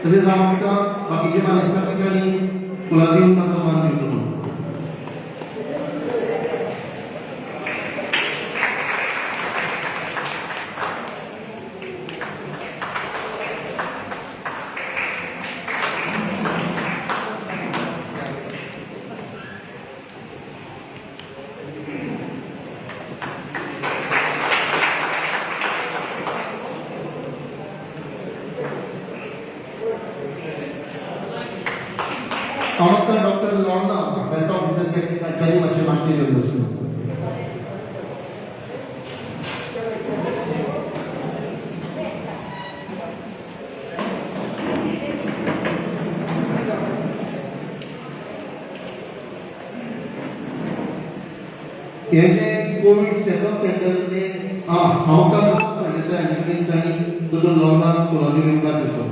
तशेंच हांव मागता बाकीचे मानेस्तां तांणी फुलां दिवन तांचो मान दिवचो म्हणून. हांव मागता डॉक्टर लोर्ना, हेल्थ ऑफिसर, तांच्यांनी मातशें मातशें येवन बसूं. हे जे कोवीड स्टेपअप सेंटर, हांव मागता प्रसाद सरदेसाय हांचे कडेन तांणी दोतोर लोर्नाक फुलां दिवन येवकार दिवचो.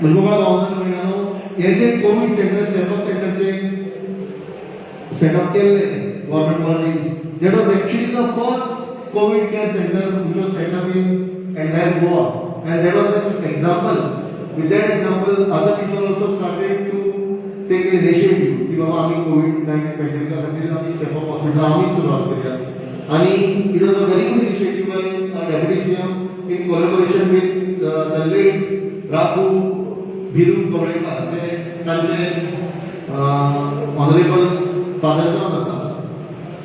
म्हणजे मोगाळ भावांनो, भयणांनो, हे जे कोवीड सेंटर, स्टेपअप सेंटरचे सेटअप केल्ले गव्हर्नमेंट कॉलेजीन, that was actually the first COVID care center which was set up in entire Goa, and that was an example. With that example, other people also started to take an initiative की बाबा, आमी Covid 19 पॅन्डेमिका खातीर आमी step up hospital आमी सुरवात करूया. आणि it was a very good initiative by Deputy CM in collaboration with the late Raghu Bhiru Kavlekar, जे तांचे ऑनरेबल फादर जावन आसा.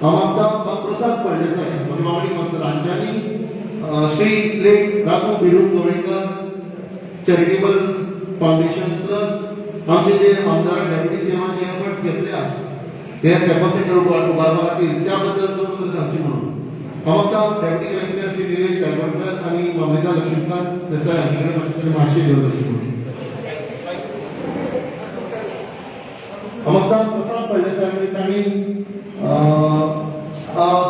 हांव मागता बाब प्रसाद फळदेसाय, म्हजे वांगडी मास्तर, हांच्यांनी Shri late Raghu Bhiru Kavlekar charitable foundation plus आमचे जे आमदार डेप्युटी सीएमान जे एफर्ट्स घेतल्या हे स्टेपअप सेंटर उबारपा खातीर, त्या बद्दल दोन उतरां सांगची म्हणून. हांव मागता डेप्युटी कलेक्टर श्री निलेश गायवडकर आनी मामलेदार लक्ष्मीकांत देसाय हांचे कडेन मातशें तांणी मातशें घेवन बसचें म्हणून. हांव मागता प्रसाद फळदेसाय आनी तांणी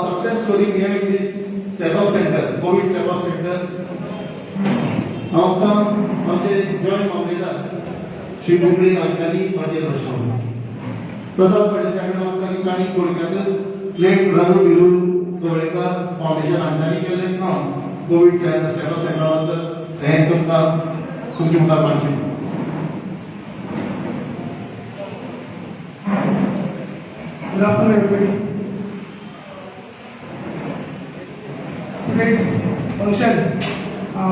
success story behind this step-up center, COVID step-up center. हांव मागता आमचे जॉयंट मामलेदार श्री बुगडे हांच्यांनी माचयेर बसचें. प्रसाद फळदेसाय कडेन मागता की तांणी थोडक्यातच लेट रघु बिरू कवळेकर फावंडेशन हांच्यांनी केल्लें काम कोवीड स्टेपअप सेंटरा बद्दल हें तुमकां तुमचे मुखार मांडचें. Good afternoon, everybody. Today's function,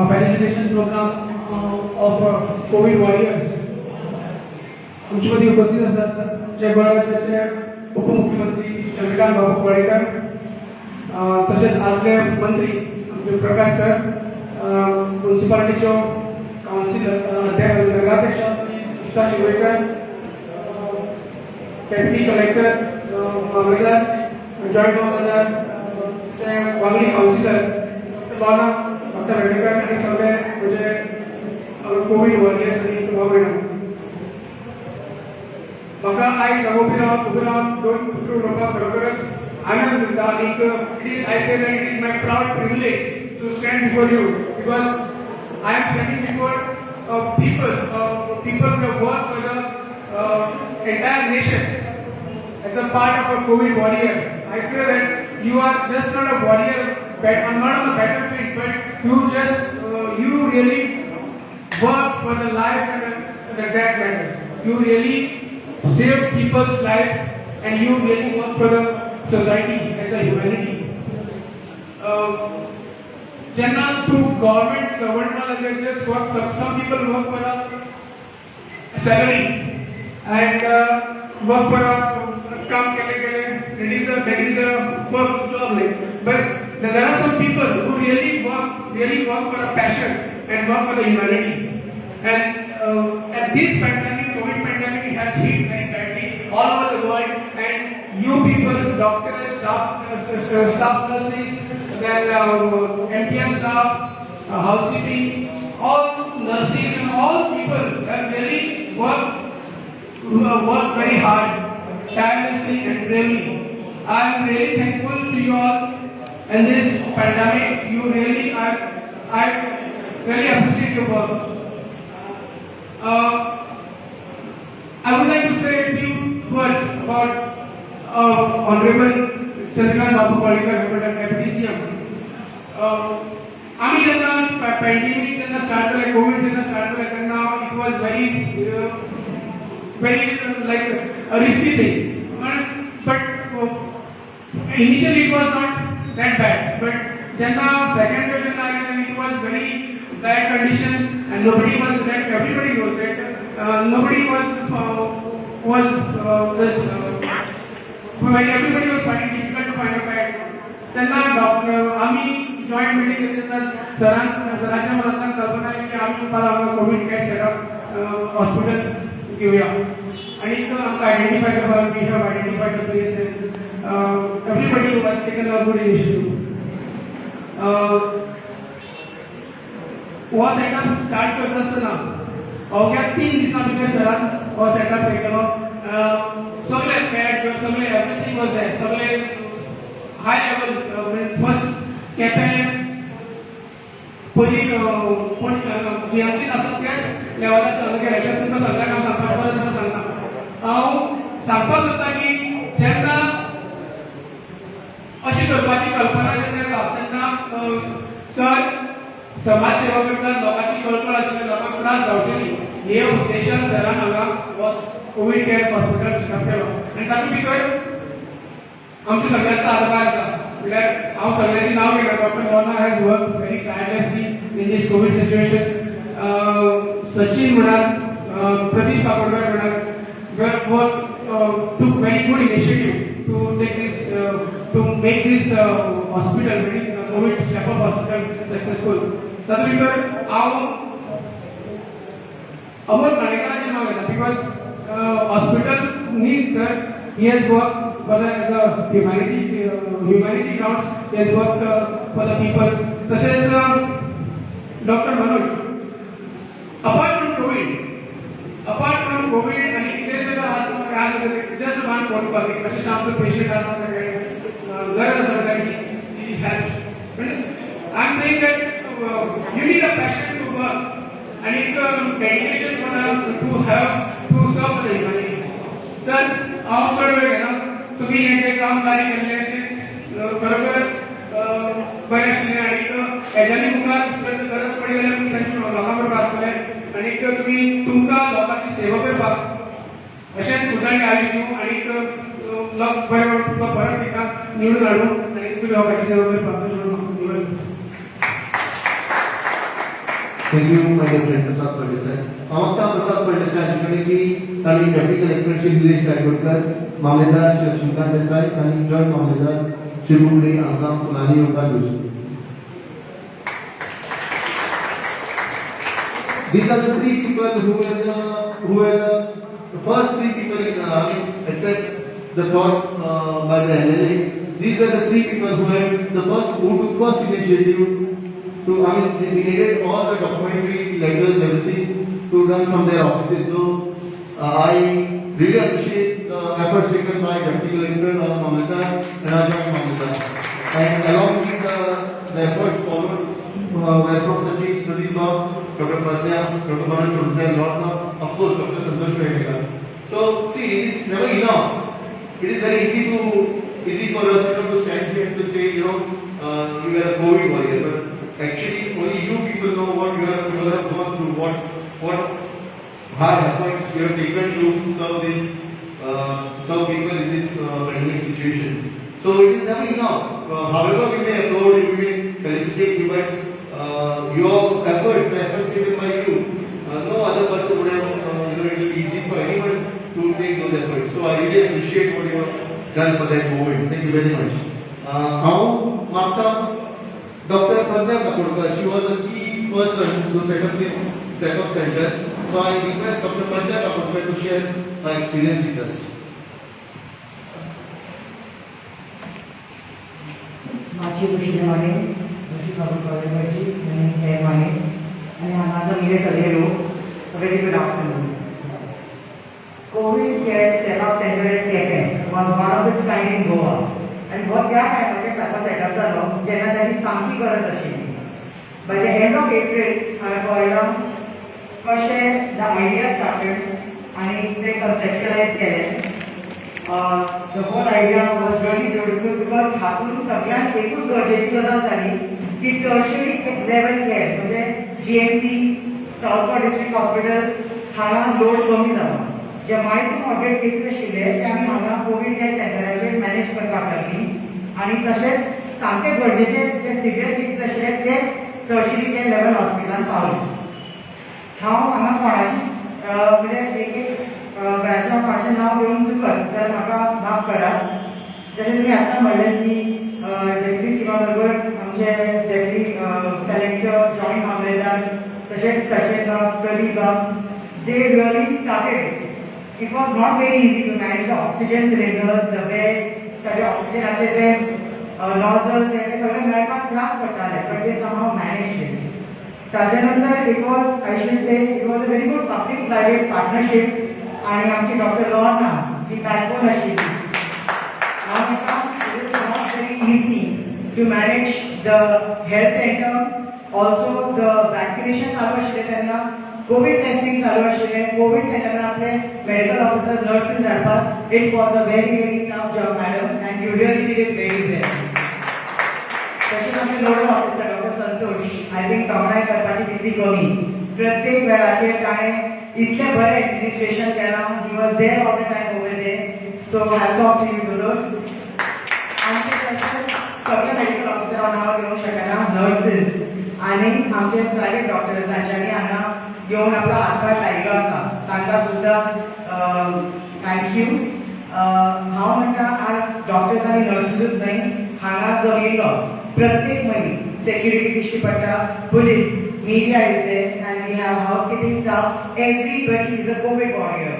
felicitation program of COVID warriors. आमचे मदीं उपस्थित आसात जे गोंय राज्याचे उपमुख्यमंत्री चंद्रकांत बाबू कवळेकर, तशेंच आदले मंत्री आमचे प्रकाश सर, म्युनिसिपालिटीच्यो कावन्सिलर, नगराध्यक्ष सुषा शिवरेकर, डेप्युटी कलेक्टर, मामलेदार, जॉईंट मामलेदार, चे वांगडी कावन्सिलर डॉक्टर लोना, डॉक्टर वेडेकर आनी सगळे म्हजे कोवीड वॉरियर्स आनी भाव भयणां, म्हाका आयज हांगा उबे रावन दोन उतरां उलोवपाक खरोखरच आनंद दिसता. आनीक it is I say that it is my proud privilege to stand before you, because I am standing before people who have worked for the entire nation as a part of a COVID warrior. I say that you are just not a warrior, but not on the battlefield, but you really work for the life and the death matters. You really save people's life and you really work for the society as a humanity. जेन्ना तूं government servant ना, just work, some people work for a salary and work for a काम केले केले, that is a work job like, but there are some people who really work for a passion and work for the humanity. And at this pandemic, COVID pandemic has hit very badly all over the world, and you people, doctors, staff nurses, then MTS staff, housekeeping, all nurses and all people have really worked very hard, tirelessly and bravely. I am really thankful to you all. In this pandemic, you really, I really appreciate your work. I would like to say a few words about Honorable Chandrakant बाबू Palyekar, deputy CM. आमी जेन्ना pandemic जेन्ना start जालें, Covid जेन्ना start जालें, तेन्ना it was very very like a risky thing, but initially it was not that bad, but जेन्ना second वेव जेन्ना आयली, it was very bad condition and nobody was that everybody knows that nobody was this when everybody was finding difficult to find a bed. तेन्ना doctor आमी joint meeting घेतली तेन्ना सरान सरांच्या मनांतल्यान कल्पना आयली की आमी मुखार कोवीड केअर सेटअप हॉस्पिटल घेवया आणि आमकां आयडेंटिफाय करपाक, we have identified the place and everybody was taken a good initiative. हो सेटअप स्टार्ट करता आसतना अवघ्या 3 दिसां भितर सरान हो सेटअप हे केलो. सगळे बेड, सगळे, एवरीथींग वॉज there. सगळे हाय लेवल. फर्स्ट केपें पयलीं कोण जीएमसीत आसा त्याच लेवलार चालू केलें अशें तुमकां सगळ्यांक हांव सांगपाक, परत तुमकां सांगता. हांव सांगपाक सोदता की जेन्ना अशी करपाची कल्पना जेन्ना येता तेन्ना सर समाज सेवा करतात, लोकांची कळकळ आशिल्ली, लोकांक त्रास जावचे न्ही हे उद्देशान सरान हांगा हो कोवीड केअर हॉस्पिटल सेटअप केलो आनी तातूंत भितर आमच्या सगळ्यांचो हातभार आसा. म्हणल्यार हांव सगळ्यांची नांव घेता. Doctor Lorna has work very tirelessly in this COVID situation. Sachin म्हणात, प्रदीप काकोडकर म्हणात, work took very good initiative to take this to make this hospital, COVID step up hospital successful. तातूंत भितर हांव अमोल काणेकराचें नांव घेता because hospital needs sir, he has work for the as a humanity grounds, he has work for the people. तशेंच doctor Manoj, apart from COVID आनी कितें सुद्दां आसा, just one phone call, कशें आमचो पेशंट आसा, ताका गरज आसा जाल्यार he helps. I am saying that you need a passion to work आणि एक dedication for to have to serve the humanity. Sir, हांव चड वेळ घेना. तुमी हें जें काम कार्य केल्लें तें खरोखरच बरें आशिल्लें आनी हेज्यानी मुखार जर गरज पडली जाल्यार तुमी तांच्या लोकां बरोबर आसतले आनी तुमी तुमकां लोकांची सेवा करपाक अशेंच सुदारणें आयुश्य दिवं आनी लोक बरें तुमकां परत एकदां निवडून हाडूं आनी तुमी लोकांची सेवा करपाक अशें म्हणून निवेदन. Thank you, my dear friend Prasad Phaldesai. हांव आतां प्रसाद फळदेसाय हांचे कडेन की तांणी डेप्युटी कलेक्टर श्री निलेश गायकोडकर, मामलेदार श्री लक्ष्मीकांत देसाय आनी जॉयंट मामलेदार श्री बुगडे हांकां फुलांनी येवकार दिवचो. These are the three people who were the first three people in the army, except the thought by the LLA. These are the three people who took first initiative to, I mean, they needed all the documentary letters, everything to run from their offices. So I really appreciate the efforts taken by Deputy Collector, our Mamlatdar and our Joint Mamlatdar. And along with the efforts followed were from Sachin, Pradeep Babu, Dr. Pradnya, Dr. Manoj Prabhusai, Lorna, of course, Dr. Santosh Pednekar. So, see, it is never enough. It is very easy for us, to stand here and to say, you are a COVID warrior, but actually only you people know what you have gone through, what hard efforts you have taken to serve people in this pandemic situation. So it is never enough. However, we may applaud you, we may felicitate you, but your efforts, the efforts taken by you, no other person would have, it will be easy for anyone to take those efforts. So I really appreciate what you have done for that movement. Thank you very much. हांव मागता Dr. Pradnya Kakodkar, she was a key person to set up this step up center. So I request Dr. Pradnya Kakodkar to share her experience with us. माची कृष्ण माने, ऋषी बाबू कॉलेजाची आनी हेर माने आनी हांगासर इले सगळे लोक, very good afternoon. COVID care step up center at Quepem was one of its kind in Goa आनी हो त्या टायमाचेर सारको सेटअप जालो जेन्ना ताची सामकी गरज आशिल्ली. By the end of April हांवें पळयलां कशें the idea started आनी ते कन्सेप्शलायज केलें. The whole idea was really beautiful because हातून सगळ्यांत एकूच गरजेची गजाल जाली की टर्शरी लेवल केअर म्हणजे GMC, south Goa district hospital हांगा लोड कमी जालो. जे मायल्ड टू मॉडरेट केसीस आशिल्ले ते आमी हांगा कोवीड केअर सेंटराचेर मॅनेज करपाक लागली आनी तशेंच सामके गरजेचे जे सिवियर केसीस आशिल्ले तेच टर्शरी केअर लेवल हॉस्पिटलान पावले. हांव हांगा कोणाची म्हणजे एक एक वेळाचें हांव कोणाचें नांव घेवन चुकत जाल्यार म्हाका माफ करात. जशें तुमी आतां म्हणलें की डेप्युटी सीएमा बरोबर आमचे डेप्युटी कलेक्टर, जॉईंट मामलेदार, तशेंच सचेत बाब, प्रदीप बाब, they really started it. It was not very easy to manage the oxygen cylinders, the beds, ताजे ऑक्सिजनाचे ते नॉझल्स, हे सगळे मेळपाक त्रास पडटाले, but they somehow manage it. ताच्या नंतर it was, I should say, it was a very good public private partnership आणि आमची डॉक्टर लॉर्ना जी बॅकबोन आशिल्ली. हांव म्हणटा, it is not very easy to manage the health center, also the vaccination चालू आशिल्लें तेन्ना, कोवीड टेस्टिंग चालू आशिल्लें, कोवीड सेंटरान आपले मेडिकल ऑफिसर, नर्सीस धाडपाक. It was a very very tough job, madam, and you really did it very well. तशेंच आमचे nodal officer doctor Santosh, I think तोखणाय करपाची तितली कमी. प्रत्येक वेळाचेर ताणें इतलें बरें एडमिनिस्ट्रेशन केलां. He was there all the time over there, so hats off to you दोतोर. आमचे तशेंच सगळे मेडिकल ऑफिसर हांव नांवां घेवंक शकना, नर्सीस आनी आमचे प्रायवेट डॉक्टर्स हांच्यांनी हांगा येवन आपलो हातभार लायिल्लो आसा, तांकां सुद्दां thank you. हांव म्हणटा, आज डॉक्टर्स आनी नर्सीसूच न्हय, हांगा जमिल्लो प्रत्येक मनीस, सेक्युरिटी दिश्टी पडटा, police, media is there and we have housekeeping staff. Everybody is a COVID warrior.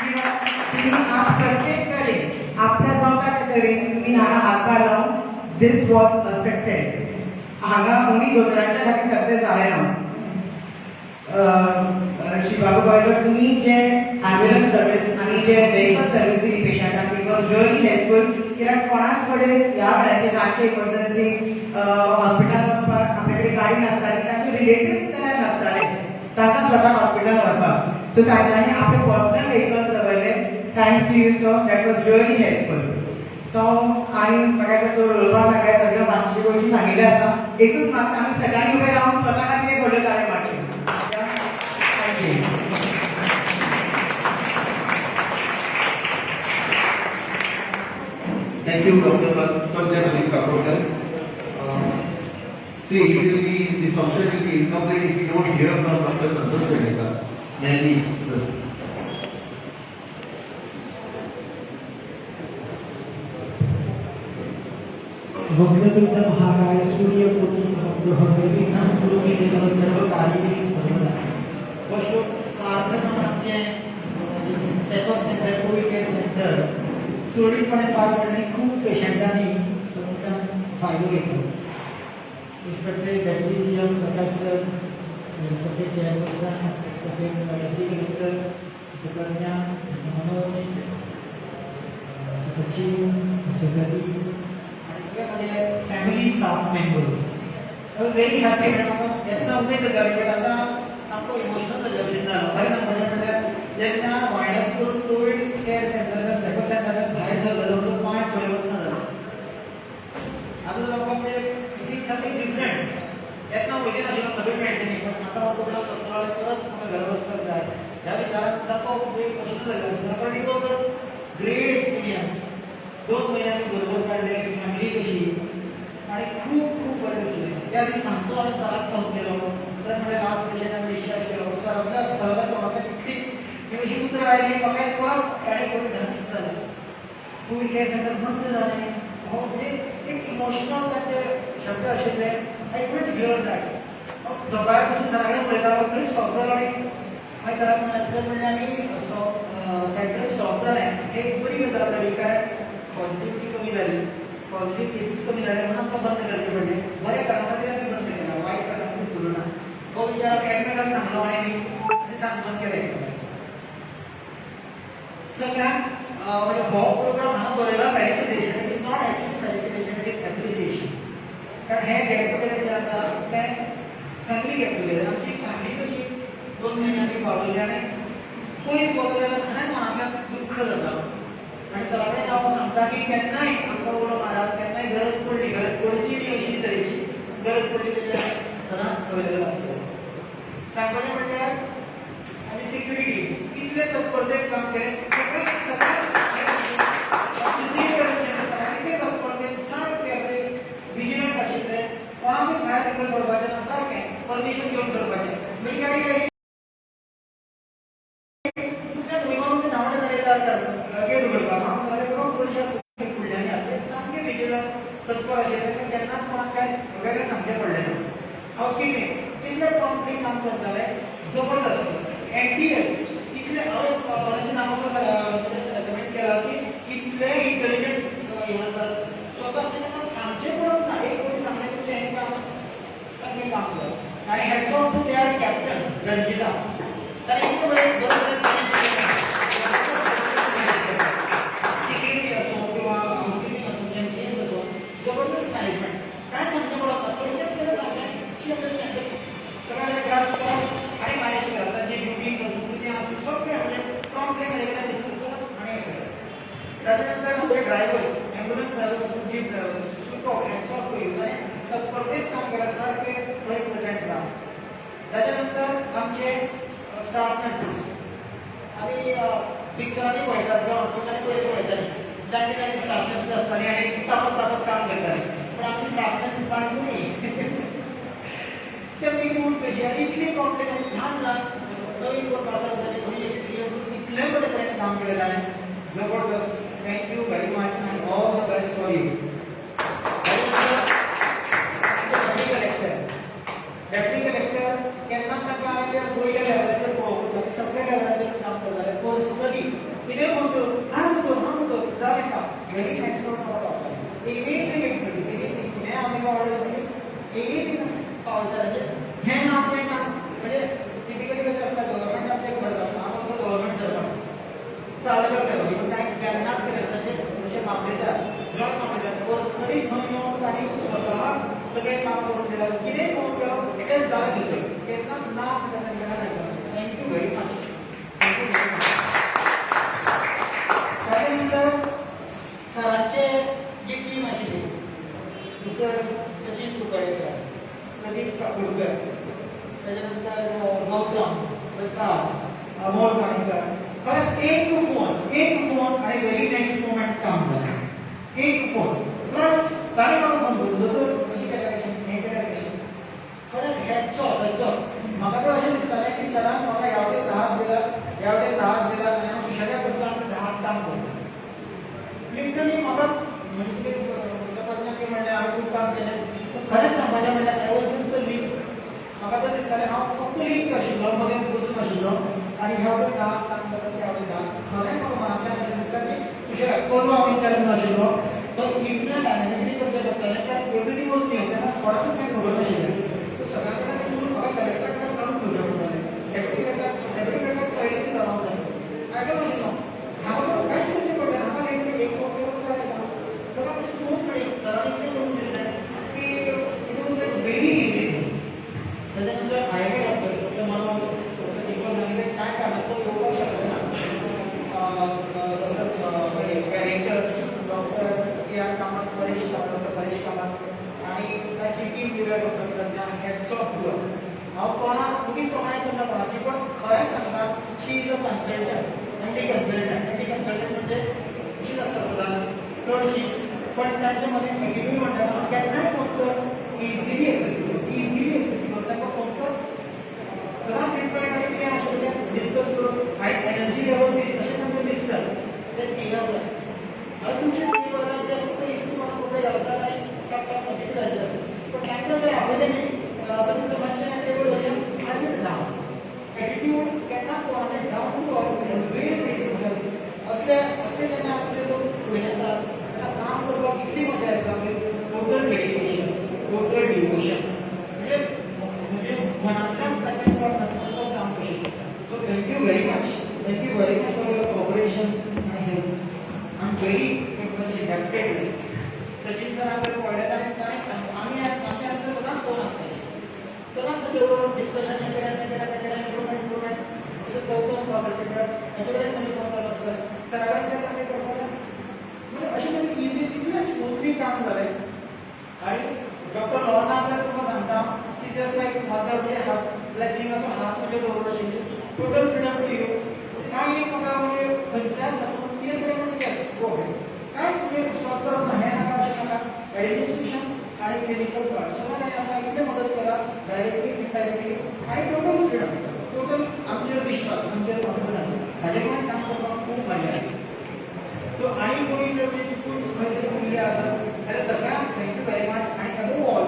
किंवा तुम्ही आज प्रत्येक तरेन आपल्या जमता त्या तरेन तुम्ही हांगा हातभार लावन this was a success. हांगा ओन्ली दोतोरांच्या खातीर सक्सेस जालें ना. शिवागो गोंयकर, तुम्ही जे ॲम्ब्युलन्स सर्वीस आणि जे व्हेकल सर्वीस दिली पेशंटाक, it was really helpful, कित्याक कोणाच कडेन ह्या वेळाचेर रातचे इमर्जन्सी हॉस्पिटलान वचपाक आपल्या कडेन गाडी नासताली, तांचे रिलेटिव्स तयार नासताले तांकां स्वताक हॉस्पिटलान व्हरपाक. सो तांच्यांनी आपले पर्सनल व्हेकल्स दवरले. Thanks to you, sir, that was really helpful. So आणि म्हाका दिसता चड उलोवपाक नाका, सगळ्यो बाकीच्यो गोश्टी सांगिल्ल्यो आसा. एकूच मागता, आमी सगळ्यांनी उबे रावन स्वता खातीर एक व्हडल्यो ताळयो मारच्यो. Thank you. Thank you, Dr. Pragya Naveen Kakodkar. See, it will be, this function will be incomplete if we don't hear from Dr. Santosh Pednekar. May I please, sir. Vakratunda महाकाय सूर्यकोटि समप्रभ, निर्विघ्नं कुरु मे देव सर्व कार्येषु सर्वदा. फर्स्ट सार्थक आमचें सेकअप सेंटर, कोवीड केअर सेंटर सुरळीतपणे पार पडलें आनी खूब पेशंटांनी तातूंतल्यान फायदो घेतलो. Respected Deputy CM Prakash sir, respected chairperson, respected deputy collector Pragya, Manoj, Mr. Sachin, Mr. Pradeep आणि सगळे माझे family, staff members. I was very happy. म्हणजे म्हाका येतना उमेद जाताली, बट आतां सामको इमोशनल जाल्ले भशेन जालो. खरें सांगपाचें म्हणल्यार जेन्ना वायंड अप करून कोवीड केअर सेंटरार, सेकअप सेंटरार भायर सरलेलो, म्हजो पांय फुडें वचना जालो. आतां लोकांक म्हणजे it is something different. येतना उमेदीन आशिल्लो, सगळें मेळटलें, पण आतां हांव प्रोग्राम सोंपतलो आनी परत म्हाका घरा वचपाक जाय ह्या विचारान सामको इमोशनल जाल्लो, कारण it was a great experience. 2 म्हयने आमी बरोबर काडले, फॅमिली कशी, आनी खूब खूब बरें दिसलें. त्या दीस सांजचो हांवें सराक फोन केलो. सर म्हणलें, लास्ट पेशंट आमी डिस्चार्ज केलो. सरांतल्या सराच्या तोंडांतल्यान इतली ही अशी उतरां आयली, म्हाका एक परत कांय करून ढस जालें. कोवीड केअर सेंटर बंद जालें हो म्हणजे एक इमोशनल तांचे शब्द आशिल्ले. I couldn't hear that. झोपाळ्यार बसून सरा कडेन उलयतालो, खंय स्टॉप जालो आनी मागीर सराक सांगलें. सर म्हणलें, आमी सेंटर स्टॉप जालें हे एक बरी गजाल जाली, कारण पॉझिटिव्हिटी कमी जाली, पॉझिटिव्ह केसीस कमी जाले म्हणून आमकां बंद करचें पडलें. बऱ्या कारणा खातीर आमी बंद केला, वायट कारणा खातीर करूं ना. हो विचार आमी एकमेकाक सांगलो आनी आमी सांग बंद केलें. सगळ्यांक म्हणजे हो प्रोग्राम हांगा बरयला felicitation. It is not actually felicitation, it is appreciation, कारण हे गेट टुगेदर जें आसा तें फॅमिली गेट टुगेदर. आमची फॅमिली कशी 2 म्हयने आमी पावलेली आनी पयस वता जाल्यार खरेंच मनांतल्यान दुख्ख जाता. आनी सरा कडेन हांव सांगता की केन्नाय आमकां उलो मारात, केन्नाय गरज पडली, गरज पडची न्ही अशी तरेची गरज पडली जाल्यार सदांच अवेलेबल आसतले. सांगपाचें म्हणल्यार आनी सिक्युरिटी इतले तत्परतेन काम केलें. सगळे सगळे सारके तत्परतेन, सारके आपले विजिलंट आशिल्ले. कोणाकूच भायर भितर सोडपाचें ना, सारकें परमिशन घेवन सोडपाचें. म्हणजे गाडी आयली, दुसऱ्या मोहिमा धांवडे जाले दार गेट उगडपाक. हांव म्हणटालें, बाबा पुलिसां फुडल्यान या. सामके विजिलंट, तत्पर आशिल्ले. केन्नाच कोणाक कांय वेगळें सांगचें पडलें ना. हाऊसकिपींग इतले प्रॉम्प्टली काम करताले, जबरदस्त. एनटीएस इतले, हांवें कोणाचें नांव रेकमेंड केलां की इतले इंटेलिजंट हे आसात स्वता, तांकां सांगचें पडत ना. एक कोणी सांगलें की तें काम सारकें काम करता. आनी hats off to their captain Ranjita. ताणें इतलें बरें बरें सिक्युरिटी असो किंवा हाऊसकिपींग असो, एनटीएस असो, जबरदस्त मॅनेजमेंट. काय सांगचें पडत ना. थोडक्यात ताका सांगलें, शी अंडरस्टँड. सगळ्यांना ग्रास्प करप आनी मॅनेज करप. तांची ड्युटीज आसूं, कितें आसूं, सगळें म्हणजे प्रॉम्प्टली मेळे कडेन डिस्कस करप आनी हें करप. ताच्या नंतर आमचे ड्रायव्हर्स, ॲम्ब्युलन्स ड्रायव्हर्स आसूं, jeep drivers, super, hats off to you. ताणें तत्परतेन काम केलां, सारकें थंय प्रेझेंट रावन. ताच्या नंतर आमचे स्टाफ नर्सीस. आमी पिक्चरांनी पळयतात किंवा हॉस्पिटलांनी पयलीं पळयताली, जाणटी जाणटी स्टाफ नर्सीस आसताली आनी तापत तापत काम करताली. पण आमची स्टाफ नर्सीस बाणकुनी, ते मूड कशी आनी इतली कॉम्प्लेन आनी ल्हान ल्हान नवीन कोण आसा ताणे थोडी एक्सपिरियन्स, इतलें बरें तरेन काम केलें ताणें, जबरदस्त. Thank you very much and all the best for you. Deputy collector, deputy collector केन्नाच तांकां हांवें त्या वयल्या लेवलाचेर पळोवंक ना. सगळ्या लेवलाचेर काम करताले. पर्सनली कितें फोन करून, हां दोतोर, हां दोतोर, जालें काम. व्हेरी एक्सपर्ट म्हाका पावताले. एनीथींग, एनीथींग, कितें हांव तांकां ऑर्डर दिली, एनीथींग पावयताले. म्हणजे हें ना तें ना. म्हणजे टिपिकली कशें आसता, गव्हर्मेंट आपल्याक खबर जाता, हांव ऑल्सो गव्हर्मेंट सर्वंट, चालू करतालो. इवन कांय केन्नाच केलें ताचें. जशें मामलेदार, जॉन मामलेदार पर्सनली थंय येवन तांणी स्वतः सगळें काम करून दिलां. कितेंय फोन केलो, तें जालें दोतोर. केन्नाच ना म्हणटा तांकां. Thank you very much, thank you very much. ताच्या नंतर सरांचे जी टीम आशिल्ली, मिस्टर सचिन कुंकळेकर, प्रदीप काकोडकर, त्याच्या नंतर गौतम प्रसाद, अमोल काणेकर. खरेंच एक फोन, एक फोन आणि व्हेरी नेक्स्ट मोमेंट काम जालें. एक फोन प्लस ताणें म्हाका फोन करून, दोतोर अशें केल्यार कशें, हें केल्यार कशें. खरेंच हॅट्स ऑफ, हॅट्स ऑफ. म्हाका तर अशें दिसतालें की सरान म्हाका ह्या वटेन 10 दिला, ह्या वटेन 10 दिला आनी हांव सुशेगाद बसला आनी 10 काम करता. लिटरली म्हाका म्हणजे तुमी म्हणलें हांवें खूब काम केलें, खरेंच सांगपाचें म्हणल्यार I was just a link. म्हाका तर दिसतालें हांव फक्त लिंक आशिल्लो, मदें बसून आशिल्लो आनी ह्या वटेन 10 काम करता, त्या वटेन 10. खरें म्हाका मनांतल्यान अशें दिसता की सुशेगाद करूं हांव विचार आशिल्लो. पण इतलें डायनामिकली करचें पडटालें की एवरीथींग वॉज न्यू. तेन्ना कोणाकूच कांय खबर नाशिल्लें. सो सगळ्या कडेन करून म्हाका कलेक्टरा कडेन काडून घेवचें पडटालें. Deputy collector, deputy collector sorry जावंक जाय आयकून आशिल्लो. हांगा कांयच करचें पडलें. हांगा रेट एक फोन करून जालें काम. सगळ्यांत स्मूथ. सरांनी कितें करून दिलें की it was like very easy. त्याच्या नंतर I M A doctor, doctor Manoj, doctor Deepak Nagare, काय कारणास्तव येवपाक शकले ना. Doctor character, doctor K are Kamat, Paresh Kamat, doctor Paresh Kamat आणि ताची team leader doctor Pragya, hats off to. हांव कोणाक उगीच तोखणाय करना कोणाची, पण खरें सांगता, she is a consultant, MD consultant. MD consultant म्हणजे अशीच आसता सदांच चडशी, पण तांच्या मदें एटिट्यूड म्हणटा ना, केन्नाय फोन कर, इझिली एक्सेसिबल, इझिली एक्सेसिबल. तांकां फोन कर, सदांच ट्रिटमेंट आनी कितें आशिल्लें तें डिस्कस करून आनी एनर्जी लेवल दीस तशेंच आमचे मिस्टर ते सीए आसतात. हांवें तुमचे सीए वर्गात जे फक्त इतून म्हाका कपडे घालतात आनी टाप टाप जायचे आसता, पण तांकां जर आपयलें न्ही, तुमचं मातशें टेबल वयल्यान आनी डावन एटिट्यूड केन्नाच कोणाक, down to earth, very very. असले असले जेन्ना आपले लोक फुडें येतात तेन्ना काम करपाक इतली मजा येता. टोटल डेडिकेशन, टोटल डिवोशन, म्हणजे म्हणजे मनांतल्यान ताचें मस्त काम कशें दिसता. So thank you very much, thank you very much for your cooperation आनी help. I am very much indebted. Sachin sir आमकां पळयतात आनी ताणें आमी आमच्या नंतर सदांच फोन आसताले, सदांच ताचे बरोबर डिस्कशन, हें केलें, तें केलें, तें केलें, इम्प्रुवमेंट, इम्प्रुवमेंट. तशेंच गौतम काकलकर, ताचे कडेन तुमी फोन चालू आसता. सरा कडेन तें आमी करपाक स्मुथली काम जालें. आणि डॉक्टर लॉर्ना जाल्यार तुमकां सांगता की जस्ट लायक मदर, म्हणजे हात, ब्लेसिंगाचो हात म्हणजे दवरलो आशिल्ली. Total freedom to you. कांय एक म्हाका म्हणजे खंयच्याच हातून कितें तरी म्हणजे येस, गो, कांयच म्हणजे स्टॉप करप ना, हें नाका, अशें नाका. एडमिनिस्ट्रेशन आनी क्लिनिकल पार्ट सगळें आमकां इतलें मदत केला, डायरेक्टली, इनडायरेक्टली, आनी टोटल फ्रिडम, टोटल आमचेर विश्वास, आमचेर कॉन्फिडन्स. हाजे कडेन काम करपाक खूब मजा आयली. सो आनी कोणी जर म्हणजे चुकून खंय तरी उरले आसत जाल्यार सगळ्यांक thank you very much. आनी अबोव ऑल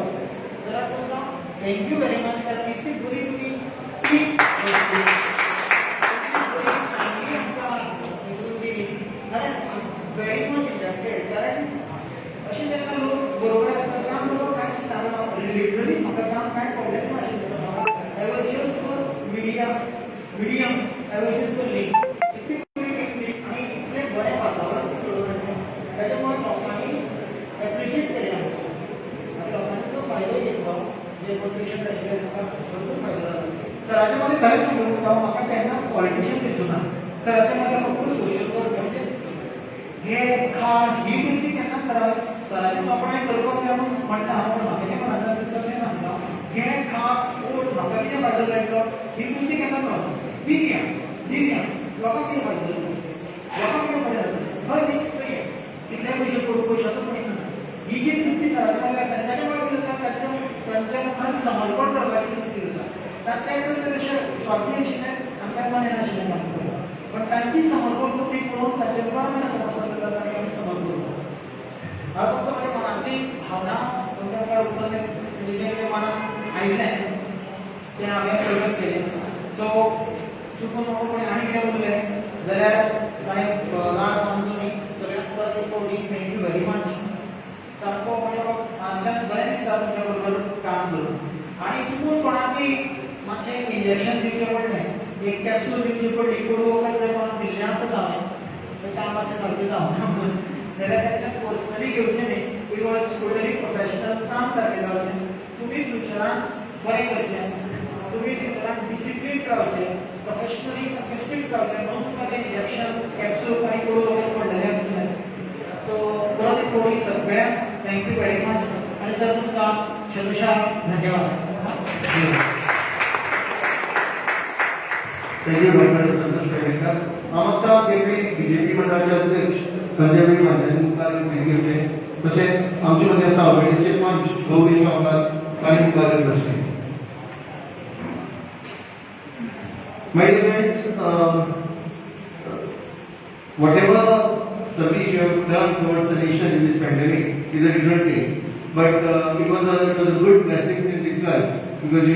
जाल्यार तुमकां thank you very much, कारण इतली बरी तुमी टीम, चांगली आमकां हितून दिली. खरें, व्हेरी मच इंडेप्टेड, कारण अशें जेन्ना लोक बरोबर आसता, काम करपाक कांयच ना. लिटरली म्हाका काम कांय प्रॉब्लेम ना अशें दिसता म्हाका. I was just for medium, I was just for link. इतली बरी टीम आनी इतलें बरें वातावरण घडोवन हाडलें, ताच्या मुळे लोकांनी एप्रिशिएट केलें आमकां आनी लोकांनी तो फायदो घेतलो. जे कोण पेशंट आशिल्ले तांकां भरपूर फायदो जालो. सराच्या मध्ये खरेंच सांगूं तुका, म्हाका केन्नाच पॉलिटिशियन दिसूना. सराच्या मध्ये फक्त सोशल वर्क, म्हणजे घे खा ही वृत्ती केन्नाच सरा सराची तोखणाय करपाक जाय म्हणून म्हणटा हांव, पूण म्हाका जें मनांतल्यान दिसता तें सांगता. घे, खा, ओड, म्हाका कितें फायदो मेळटलो ही वृत्ती केन्नाच रावना. दिवया, दिवया, लोकांक कितें फायदो जातलो, लोकांक कितें बरें जातलें, हय न्ही? करूया, कितले पयशे पडूं, पयशाचो प्रश्न ना. ही जी वृत्ती सराच्या मागीर आसा, ताच्या मुळे कितें जाता, तांच्या तांच्या मुखार समर्पण करपाची वृत्ती जाता. तांकां जर ते तशें स्वार्थी आशिल्ले, आमकां मन येनाशिल्लें काम करपाक, पण तांची समर्पण वृत्ती पळोवन तांच्या मुखार आमी नतमस्तक जातात आनी आमी समर्पण जाता. हांव फक्त म्हज्या मनांतली भावना तुमच्या मुखार उक्तावन, म्हणजे जें कितें मनात आयिल्लें तें हांवें प्रकट केलें. सो चुकून म्हाका कोणी आनी कितें उरलें जाल्यार कांय राग मानचो न्ही. सगळ्यांक परत एक फावटी thank you very much. सारको म्हणजे मनांतल्यान बरें दिसता तुमच्या बरोबर काम करून. आनी चुकून कोणाकूय मातशें इंजेक्शन दिवचें पडलें, एक कॅप्सूल दिवची पडली, कोडू वखद जर कोणाक दिल्लें आसत हांवें, तर काम मातशें सारकें जावना म्हणून, जाल्यार तांकां पर्सनली घेवचें न्ही. It was totally professional. काम सारकें जावचें, तुमी फ्युचरान बरें करचें, तुमी फ्युचरान डिसिप्लीन रावचें, प्रोफेशनली सारकें स्ट्रिक्ट रावचें, म्हणून तुमकां तें इंजेक्शन, कॅप्सूल आनी कोडू वखद पडलेलें आसतलें. सो परत एक फावटी सगळ्यांक thank you very much आनी सर, तुमकां शतशः धन्यवाद. Thank you doctor Santosh Pednekar. हांव आतां केपें बीजेपी मंडळाचे अध्यक्ष संजय भाई हांच्या मुखार एक घेवचे, तशेंच आमचे मदीं आसा सावयवेरेंचे पंच गौरी गांवकार, तांणी मुखार येवन बसचे. My dear friends, whatever service you have done towards the nation in this pandemic is a different thing. But it was a good blessing in disguise because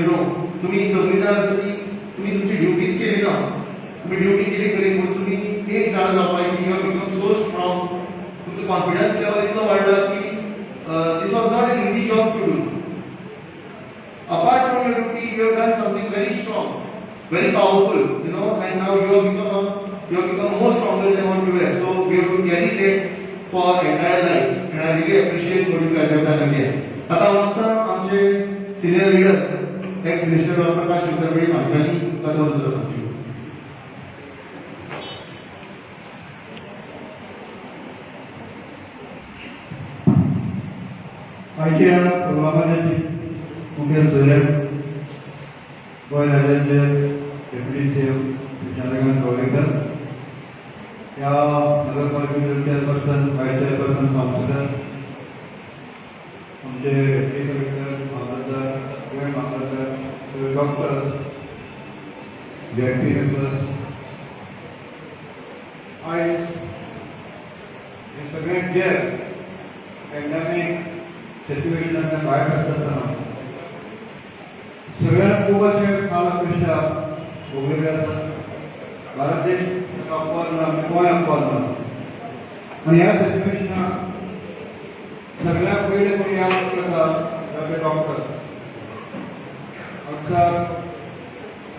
तुम्ही सगळी जाण आसा ती तुम्ही तुमची ड्युटीच केली ना. तुम्ही ड्युटी केली खरी, पूण तुम्ही एक जाण जावपाक की you become so strong. तुमचो कॉन्फिडन्स लेवल इतलो वाडला की this was not an easy job to do. Apart from your duty, you have done something very strong, very powerful, and now you have become more stronger than what you were. So we have to carry that for entire life, and I really appreciate what you guys have done again. आता मागता आमचे senior leader, ex minister doctor Prakash Shankar Velip हांच्यांनी कथा उतरां सांगची. आयच्या प्रोग्रामाचे मुखेल सोयरे, गोंय राज्याचे deputy CM Chandrakant Kavlekar, ह्या नगरपालिकेचे चेअरपर्सन, वायस चेअरपर्सन, काउन्सिलर, आमचे deputy collector, mamlatdar, joint mamlatdar, doctors, व्ही मेंबर्स, आयज हे सगळें जग पॅन्डेमीक सिच्युएशनांतल्यान भायर सरता आसतना सगळ्यांत खूब अशे काल अपेक्षा भोगलेले आसात. भारत देश ताका अपवाद ना आनी गोंय अपवाद ना. आनी ह्या सिच्युएशनाक सगळ्यांत पयले कोणी याद करता ते डॉक्टर्स. अक्षर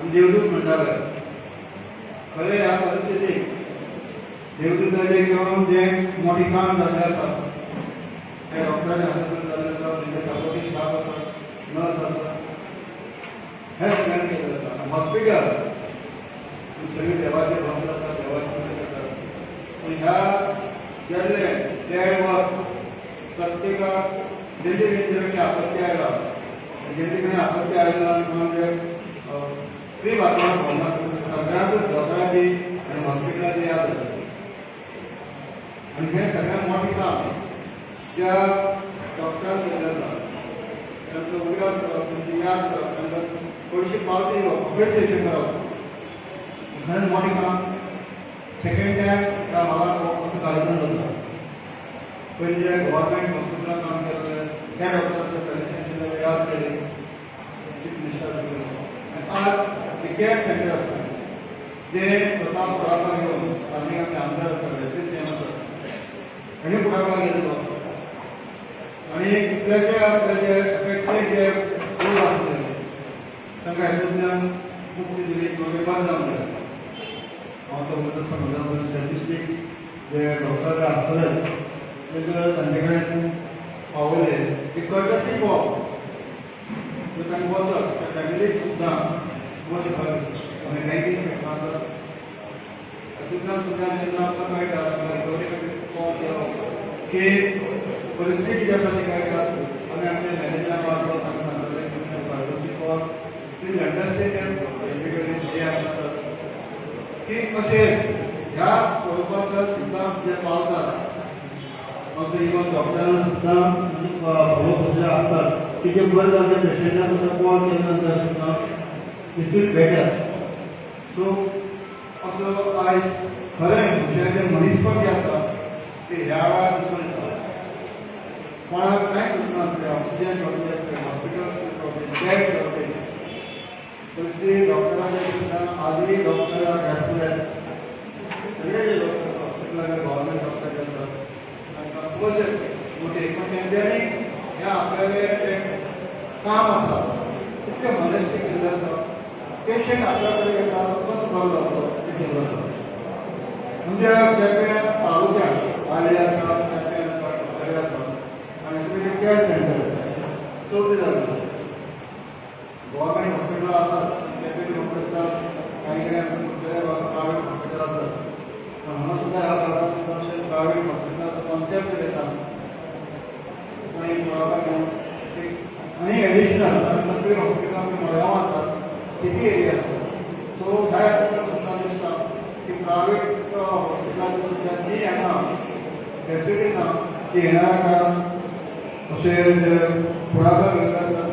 आमी देवदूत म्हणटाले. खरें, ह्या परिस्थितीक देवदूताचें किंवा जें मोठें काम जाल्लें आसा ते डॉक्टराच्या हातांतल्यान जाल्लें आसा. तेंचे सपोर्टींग स्टाफ आसा, नर्स आसा, हे सगळ्यांनी केल्लें आसा. आनी हॉस्पिटल सगळी देवाचे भक्त आसा, देवाची पुजा करतात, पूण ह्या गेल्ले 1.5 वर्स प्रत्येकाक जेंचे तेंचे कडेन आपत्ती आयला, जेंचे कडेन आपत्ती आयला म्हणजे फ्री वातावरण भोवना, सगळ्यांकूच दोतोराची आनी हॉस्पिटलाची याद जाता. आनी हें सगळ्यांत मोठें काम ज्या डॉक्टरान केल्लें आसा, तांचो उगडास करप, तांची याद करप, तांकां पयशे पावती दिवप, अप्रिसिएशन करप, खरेंच मोठें काम. सेकंड टायम ह्या हॉलाक हो असो कार्यक्रम जाता. पयलीं जे गव्हर्मेंट हॉस्पिटलान काम केल्ले त्या डॉक्टरांचें फेलिसिटेशन, याद केले चीफ मिनिस्टर. आनी आज हे केअर सेंटर आसा, जे स्वता फुडाकार घेवन स्थानीक आमचे आमदार आसा, डेप्युटी सीएम आसा, हांणी फुडाकार घेतलो आनी कितल्याशे आपले जे अफेक्टेड जे लोक आसले तांकां हेतूंतल्यान मुक्ती दिली किंवा ते बरें जावन गेले. हांव तो उलयता आसतना स्टॅटिस्टीक जे डॉक्टर आसतले ते जर तांचे कडेन पावयले की कर्टसी कॉल, जर तांकां वचत त्या फॅमिलीक सुद्दां मातशें बरें दिसता. आमी बँकींग सेक्टर आसा, तातूंतल्यान सुद्दां जेन्ना आमकां कळटा, रिकवरी खातीर कॉल केलो की परिस्थिती कितें आसा ती कळटा. आमी आमच्या मॅनेजरा मार्फत तांकां सांगतले की courtesy call, please understand, तेंचे कडेन जे आसतात की कशें ह्या स्वरुपांतल्यान सुद्दां जे पावतात. असो इवन डॉक्टरांना सुद्दां फॉलोअप असतात की जे बरें जाल्ले पेशंटाक सुद्दां कॉल केल्या नंतर सुद्दां they feel better. सो असो आयज खरें मनशाचें मनीसपण जें आसा तें ह्या वेळार दिसून येता. कोणाक कांय सुचनासलें, ऑक्सिजन शॉर्टेज आसलें, हॉस्पिटल शॉर्टेज, बेड शॉर्टेज, परिस्थिती डॉक्टरांचे सुद्दां. आजूय डॉक्टर रेस्टलेस. सगळे जे डॉक्टर हॉस्पिटलाक, गव्हर्मेंट डॉक्टर जे आसात, तांकां खूबशे मोठे, पण तेंच्यांनी हें आपल्यालें जें काम आसा तितलें हॉनेस्टली केल्लें आसा. पेशंट आपल्या कडेन येता तो कसो बरो जातलो तें केल्लो आसा. आमच्या केपें तालुक्यात वाले आसा, केपें आसा, कुडचडे आसा आनी तुमचें केअर सेंटर चवथें जालें. गव्हर्मेंट हॉस्पिटल आसात केपें वापरतात, कांय कडेन आमच्या कुडचडे प्रायवेट हॉस्पिटल आसात, पण हांगा सुद्दां ह्या भागात सुद्दां अशें प्रायवेट हॉस्पिटलाचो कॉन्सेप्ट येता आनी मुळावा घेवन एक आनी एडिशनल, कारण सगळीं हॉस्पिटलां आमच्या मडगांव आसात, सिटी एरिया आसा. सो ह्या हातूंतल्यान सुद्दां दिसता की प्रायवेट हॉस्पिटलाची सुद्दां जी हांगा फॅसिलिटी ना, ती येणाऱ्या काळात अशें जे फुडाकार घेतले आसात,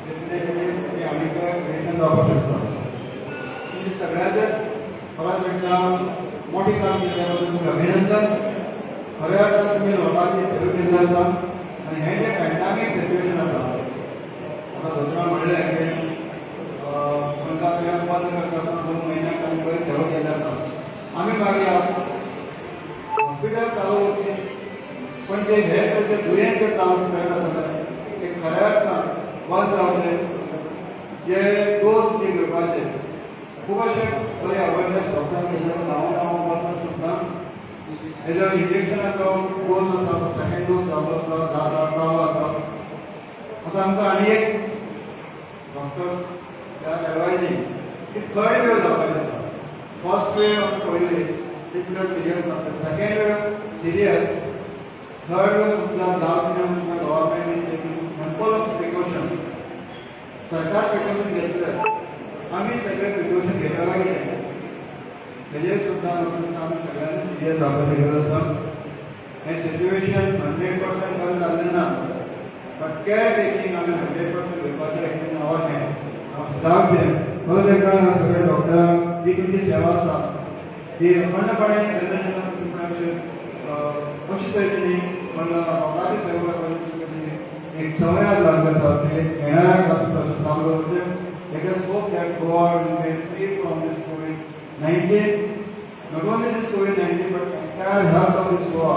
डेफिनेटली ती आनीक एडिशन जावपाक शकता. तुमचे सगळ्यांचेच परत एकदा मोठें काम केल्ल्या बद्दल तुमकां अभिनंदन. खऱ्या अर्थान तुमी लोकांची सेवा केल्ली आसा. आनी हें जें पॅन्डामीक सिट्युएशन आसा, आतां दोतोरान म्हणलें की तांकां तें बंद करता आसतना 2 म्हयन्याक आमी बरी सेवा केल्ली आसा. आमी मागया हॉस्पिटल चालू उरचें, पण जे हे तरेचे दुयेंत जे चालू स्प्रेड आसा ते खऱ्या अर्थान बंद जावचे. जे डोस जे घेवपाचे, खूब अशे बरे अवेरनेस डॉक्टरान केल्ले आसा. गांवां गांवां वचून सुद्दां हेजो इंजेक्शनाचो डोस आसा तो सेकंड डोस जाल्लो आसा, जाता, चालू आसा. आतां आमकां आनी एक डॉक्टर्स they are advising की थर्ड वेव जावपाची आसा. फर्स्ट वेव आमी पळयली, तितलो सिरियस नासता. सेकंड वेव सिरियस, थर्ड वेव सुद्दां जावची न्हय, गव्हर्मेंट एम्पल ऑफ प्रिकॉशन. सरकार प्रिकॉशन घेतले, आमी सगळे प्रिकॉशन घेता काय कितें हेजेर सुद्दां आमी सगळ्यांनी सिरियस जावपाची गरज आसा. हें सिच्युएशन 100% बरें जाल्लें ना, बट केअर टेकिंग आमी 100% घेवपाचें इन our hand. हांव सुद्दां परत एकदां सगळे डॉक्टरांक, जी तुमची सेवा आसा ती अखंडपणे जेन्ना जेन्ना तुमकां अशें अशे तरेची न्ही, पण लोकांची सेवा करपाची एक सवय आज लागली आसा, ते येणाऱ्या काळात चालू दवरचें. Let us hope that Goa will be free from this COVID-19. Not only this COVID-19, but entire health of this Goa,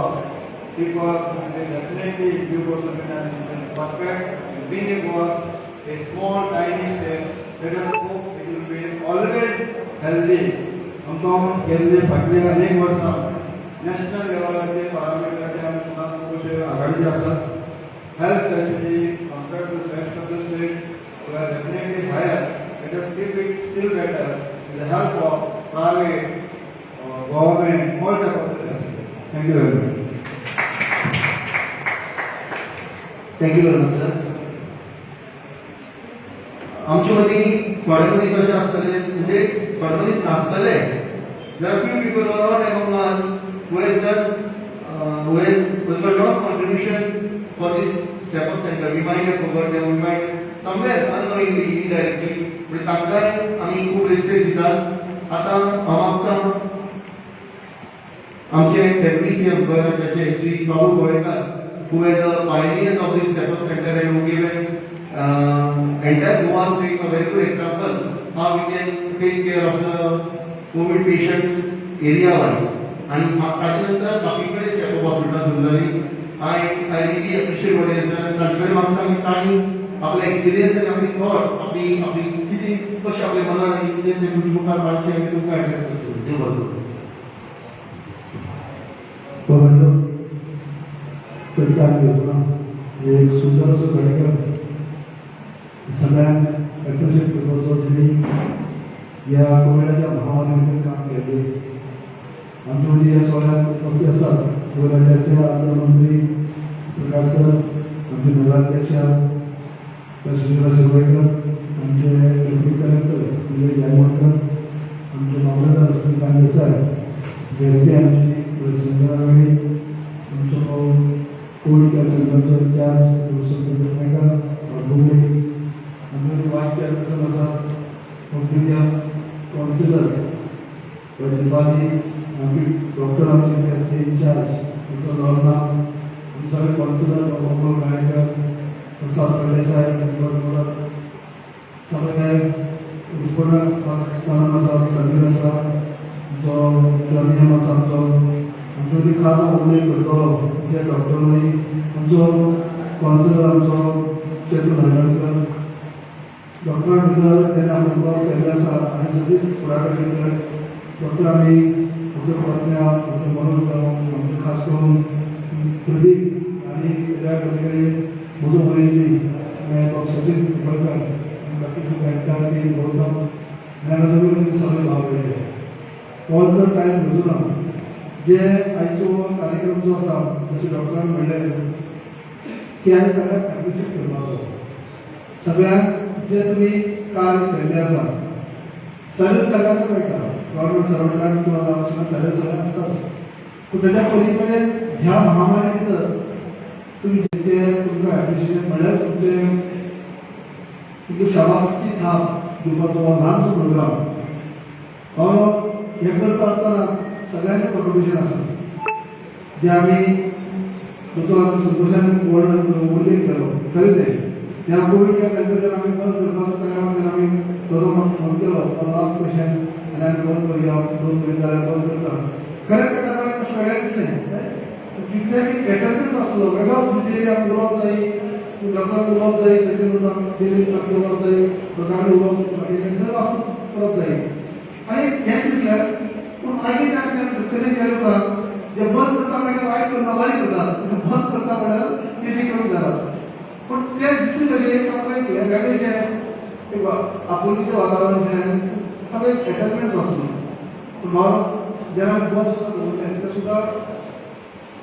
because they definitely due course of time perfect. And being a Goa, a small tiny state, let us hope it will be always healthy. आमकां गेल्ले फाटले अनेक वर्सां national लेवलाचेर पॅरामिटराचे आमी सुद्दां खुबशे आघाडीचे आसात. Health facility compared to rest of the state, we are definitely higher. Let us keep it still better with the help of private, government, all type of the facilities. Thank you very much. Thank you very much, sir. आमचे मदीं थोडे मनीस अशे आसतले, म्हणजे थोडे मनीस नासतले. There are few people who are not among us who has got lot of contribution for this Step Up Center. We might have forgot them, we might somewhere unknowingly, indirectly, म्हणजे तांकांय आमी खूब रिस्पेक्ट दितात. आतां हांव आमकां आमचे deputy CM Goa राज्याचे श्री बाबू Govekar, who were the pioneers of this Step Up Center and who given entire Goa state a very good example how we can take care of the COVID patients area wise. आणि ताचे नंतर बाकी कडेन step up हॉस्पिटलां सुरू जाली. I really appreciate what is. तांचे कडेन मागता की तांणी आपले एक्सपिरियन्स आनी आपली थॉट, आपली आपली कितें कशें आपल्या मनान आनी कितें तें तुमच्या मुखार मांडचें आनी तुमकां एड्रेस करचें. देव बरें करूं. बाबांनो, चड टायम घेवचो ना. एक सुंदर असो कार्यक्रम, सगळ्यांक एप्रिशिएट करपाचो जेणी ह्या कोविडाच्या महामारी भितर काम केलें. आमचे मदीं ह्या सगळ्यांक उपस्थित आसात गोंय राज्याचे आदले मंत्री प्रकाश सर, आमचे नगराध्यक्ष सुशीला शिरवयकर, आमचे डेप्युटी कलेक्टर विजय जायमोडकर, आमचे मामलेदार लक्ष्मीकांत देसाय, जेपी आमची संजना वेळी, आमचो कोविड केअर सेंटरचो इन्चार्ज संदीप पेडणेकर भुगरे, आमचे वायस चेअरपर्सन आसा पंकजा, काउन्सिलर दीपाली, आमची डॉक्टर, आमचे एस इन्चार्ज डॉक्टर लॉर्ना, आमचे सगळे काउन्सिलर अमोल काणेकर, प्रसाद फळदेसाय, भरत, सगळे उत्पन्न आसा, समीर आसा, आमचो जॉनियम आसा. आमचो आमचो मदीं खास हांव उल्लेख करतलो म्हणजे डॉक्टरांनी आमचो काउन्सिलर आमचो चेतन हळदणकर. डॉक्टरां भितर तेणें आपलो वावर केल्लें आसा आनी सदींच फुडाकार घेतले डॉक्टर. आमी डॉक्टर प्रज्ञा, डॉक्टर मनोज जावं, आमचे खास करून प्रदीप आनी तेज्या कडेन म्हजो उलयली डॉक्टर सचिन पिंपळकर आनी बाकी सगळे एंटायर टीम गौतम आनी हांगा सगळे सगळे भाव येयले. हो जर टायम घेवचो ना. जे आयचो कार्यक्रम जो आसा, जशें डॉक्टरान म्हणलें की आयज सगळ्यांक एप्रिशिएट करपाचो, सगळ्यांक जे तुमी कार्य केल्लें आसा. सॅलरी सगळ्यांक मेळटा, गव्हर्मेंट सर्वंटाक किंवा जावं, सॅलरी सगळ्यांक आसताच. पूण तेज्या पलीकडे ह्या महामारी भितर तुमी जे तुमकां एप्रिशिएशन म्हणल्यार तुमचे तुमचे शाबासकी थाप दिवपाचो हो ल्हानसो प्रोग्राम. हो हें करता आसतना सगळ्यांचें कॉन्ट्रिब्युशन आसा. जे आमी दोतोर संतोषान उल्लेख केलो, खरें तें. ह्या कोवीड केअर सेंटर जेन्ना आमी बंद करपाचो टायमार, जेन्ना आमी दोतोर फोन केलो, लास्ट पेशंट आनी आमी बंद करुया, 2 म्हयने जाल्यार बंद करता. खरें त्या टायमार मातशें वेगळें दिसलें. तितलें की एटॅचमेंट आसलो वेगळोच. म्हणजे उलोवप जाय, डॉक्टरान उलोवप जाय, सचिन दिलीप सारकें उलोवप जाय, दोतोरान उलोवप, बाकी वास्तू करप जाय आनी हें दिसलें. पूण मागीर जेन्ना डिस्कशन केलें उपरांत, जे बंद करता म्हणल्यार वायट करना, बरें करता, बंद करता म्हणल्यार तेजी कमी जाला. पूण तें दिसलें कशें एक सामकें वेगळेशें एक आपुलकीचें वातावरण अशें आनी सगळें एटॅचमेंट आसलो. पूण हांव जेन्ना बंद सुद्दां दवरलें, तें सुद्दां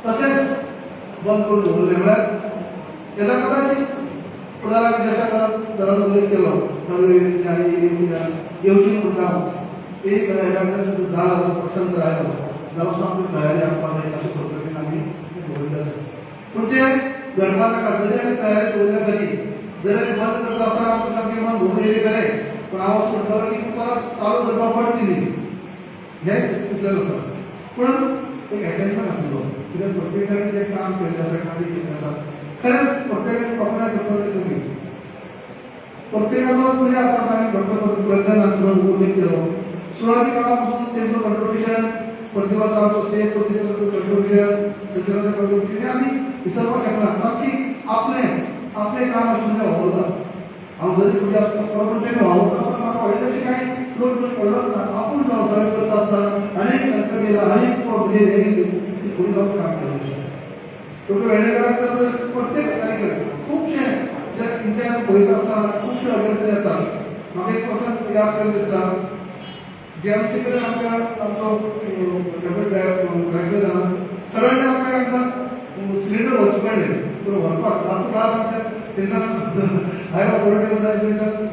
तशेंच बंद करून दवरलें. म्हळ्यार तेजा कदाचित फुडाराक जशें आतां सरान उल्लेख केलो, सगळे आनी येवची म्हणटा एक हेज्या जाला, प्रसंग आयलो जाल्यार सुद्दां आमची तयारी आसपाक जाय. अशे पद्दतीन आमी दवरिल्लें आसा. पूण तें घडपा नाका. जरी आमी तयारी दवरल्या तरी जरी आमी बंद करता आसतना आमकां सामकें मन भरून येयलें खरें, पूण हांव अशें म्हणटलो की परत चालू करपाक पडची न्ही हें तितलेंच आसा. पूण एक एटॅचमेंट आसलो कित्याक प्रत्येकान जें काम केल्लें आसा, कार्य केल्लें आसा, खरेंच प्रत्येकान तोखणाय करपाक कमी. प्रत्येकाचो म्हणजे आतां हांवें डॉक्टर प्रज्ञान उल्लेख केलो, सुरवाती काळापासून तेंचो कंट्रिब्युशन, प्रतिभाचो आमचो सेफ प्रतिभाचो कंट्रिब्युशन, सचिनाचो कंट्रिब्युशन हे आमी विसरपाक शकना. सामकी आपलें आपलें काम अशें म्हणजे वावुरता. हांव जरी फुडें आसता, पण तेणें वावुरता आसतना म्हाका व्हडलें कांय लोक दोश पडलोच ना. आपूण जावन सगळें करता आसतना अनेक संकट येयला, अनेक म्हणजे हे फुडें जावन काम केलें आसा. डॉक्टर वेर्णेकराक तर प्रत्येक कार्यक्रम खुबशे जे इंचार्ज पळयता आसतना खुबशे अडचणी येतात. म्हाका एक प्रसंग याद करून दिसता, जीएमसी कडेन आमकां आमचो डेप्युटी डायरेक्टर जाला, सगळ्यांनी आमकां एक सिलिंडर व्हरचें पडलें. पूण व्हरपाक रातू रात आमच्या थंयसान हायर ऑथॉरिटी म्हणटा थंयसान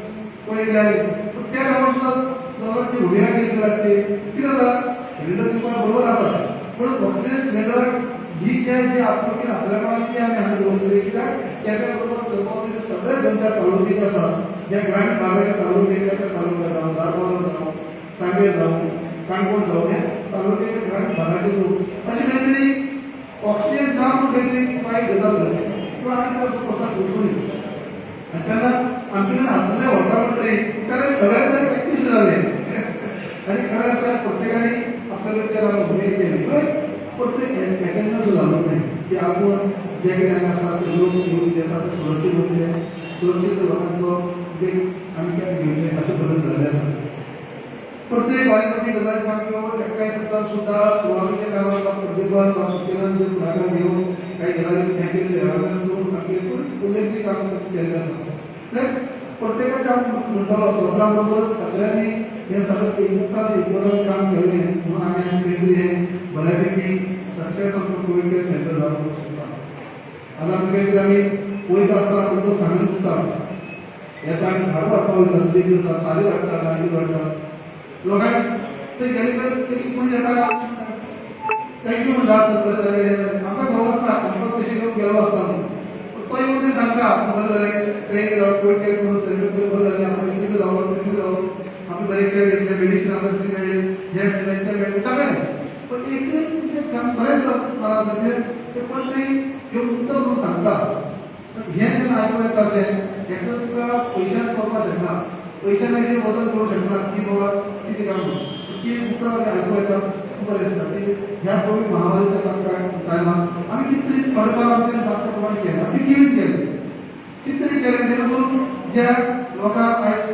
पळयली आमी. पूण त्या टायमार सुद्दां लोकांची हुडया केली रातची. कितें जाता, सिलिंडर दिवपाक बरोबर आसा, पूण ऑक्सिजन सिलिंडराक ही जे जी आपुलकी आपल्या ती आमी हांगा दवरलेली. कित्याक तेच्या बरोबर सर्व सगळे 2-4 तालुके जे आसात, ज्या ग्रामीण भागाचे तालुके, त्या तालुक्यात जावं, धारबांदोड जावं, सांगें जावं, काणकोण जावं, ह्या तालुक्याच्या ग्रामीण भागाचे लोक अशें खंय तरी ऑक्सिजन ना म्हूण खंय तरी वायट गजाल जाली किंवा आनी ताचो प्रसाद घडलो न्ही. आनी तेन्ना आमचे कडेन आसलें व्हरता म्हणटकीर तेन्ना सगळे तरी एक्टिव्ह जाले आनी खरें आसा प्रत्येकाने आपल्या कडेन भुमिका केली. प्रत्येक अटेंडन्स जालो न्ही की आपूण जे कितें हांगा आसा ते लोक घेवन येतात, सुरक्षीत उरचे, सुरक्षीत लोकांचो जे आमी कॅब घेवचे अशें बदल जाल्ले आसा. प्रत्येक बारीक मोठी गजाली सामक्यो एकठांय करता सुद्दां. सुरवातीच्या काळात प्रदीपान सुकेनान जे फुडाकार घेवन काही गजाली हें केल्ले, अवेरनेस करून सामकें उल्लेखनीय काम केल्लें आसा. म्हळ्यार प्रत्येकाचें हांव म्हणटालो स्वता बरोबर सगळ्यांनी हें सगळें एकमुखान एकवटान काम केल्लें म्हणून आमी आयज खंय तरी हें बऱ्यापैकी सक्सेस आमचो कोवीड केअर सेंटर जावंक शकता. आतां आमी खंय तरी आमी वयता आसतना आमकां चांगलें दिसता. ह्या दिसा आमी झाडां वाडपाक वयतात, उदीक करतात, सारी वाडटात, आनी वाडटात लोकांक ते गेले कडेन कोणी येता thank you म्हणटा. बरें जालें, आमकां खबर आसता, आमकां पयशे घेवन गेलो आसता न्हू, पूण तो येवन ते सांगता बरें जालें, थंय गेलो कोवीड केअर करून सर्वीस करून बरें जालें, आमकां इतलें जावं तितलें जावं, आमी बरें केअर घेतलें, मेडिसीन आमकां फ्री मेळ्ळें, हें मेळ्ळें, तें मेळ्ळें, सगळें. पण एकूय तुमचें बरें मनात जालें ते कोण तरी येवन मुद्दम करून सांगता. पण हें जेन्ना आयकूंक येता अशें हेका तुका पयशान करपाक शकना, पयशान अशें वजन करूंक शकना की बाबा कितें काम की उतरां आयकूंक येता. खूब बरें दिसता की ह्या कोवीड महामारीच्या टायमार आमी कितें तरी थोडेफार आमच्या जाता प्रमाणे केलें, आमी टिवीन केलें, कितें तरी केलें जेणे करून ज्या लोकांक आयज,